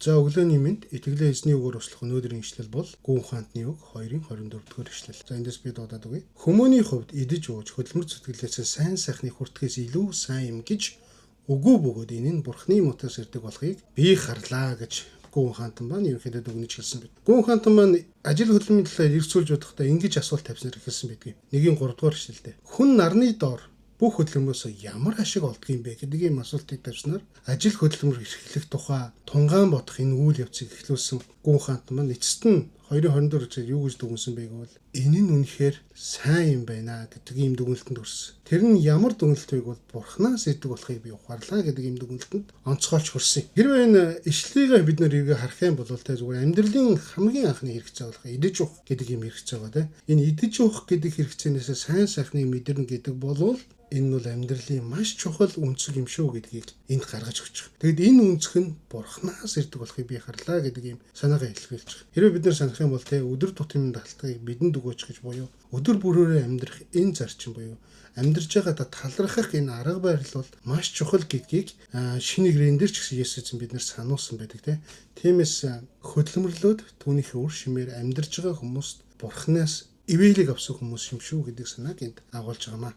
За, өглөөний мэнд. Итгэлээ эзний үгээр услах өнөөдрийн ишлэл бол Гүн ухаантны үг 2-ын 24 дугаар ишлэл. За, эндээс би дуудаад өгье. Хүмүүний хувьд идэж ууж хөдөлмөр зүтгэлээс сайн сайхны хүртгэхээс илүү сайн юм гэж үгүй бөгөөд энэ нь Бурхны мутаас ирдэг болохыг би харлаа гэж Гүн ухаантан маань ерөнхийдөө дүгнэж хэлсэн байд. Гүн ухаантан маань ажил хөдөлмөрийн талаар эргцүүлж бодохдоо ингэж асуулт тавьснаар эхэлсэн байдгийг. 1-ийн 3 дугаар ишлэлдээ. Хүн нарны доор бүх хөдөлмөрөөс ямар ашиг олдог юм бэ гэдэг ийм асуултыг тавьснаар ажил хөдөлмөр эрхлэх тухай тунгаан бодох энэ үйл явцыг эхлүүлсэн Гүн ухаантан маань эцэст нь 2:24 зэрэг юу гэж дүгнсэн бэ гэвэл энэ нь үнэхээр сайн юм байна гэдэг ийм дүгнэлтэнд хүрсэн. Тэр нь ямар дүгнэлт вэ гэвэл Бурханаас ирдэг болохыг би ухаарлаа гэдэг ийм дүгнэлтэнд онцгойлж хүрсэн. Хэрвээ энэ ишлэлийг бид нэр эргээ харах юм бол тэ зүгээр амьдралын хамгийн анхны хэрэгцээ болох идэж уух гэдэг ийм хэрэгцээ байгаа, тэ. Энэ идэж уух гэдэг хэрэгцээнээс сайн сайхныг мэдэрнэ гэдэг болвол энэ нь бол амьдралын маш чухал өнцөг юм шүү гэдгийг энд гаргаж өгч байгаа. Тэгэд энэ өнцөг нь Бурханаас ирдэг болохыг би харлаа гэдэг ийм санаагаа илэрхийлж байгаа. Хэрвээ бид нар санах юм бол те өдөр тутмын далтгийг бидэнд өгөөч гэж буюу өдөр бүрөөрөө амьдрах энэ зарчим буюу амьдарч байгаадаа талархах энэ арга барил бол маш чухал гэдгийг шинэ гэрэн дээр ч гэсэн Есүс эзэн бид нар сануулсан байдаг, те. Тиймээс хөдөлмөрлөөд түүнийхээ үр шимээр амьдарч байгаа хүмүүст Бурханаас ивээлийг авсан хүмүүс юм шүү гэдэг санааг энд агуулж байгаамаа.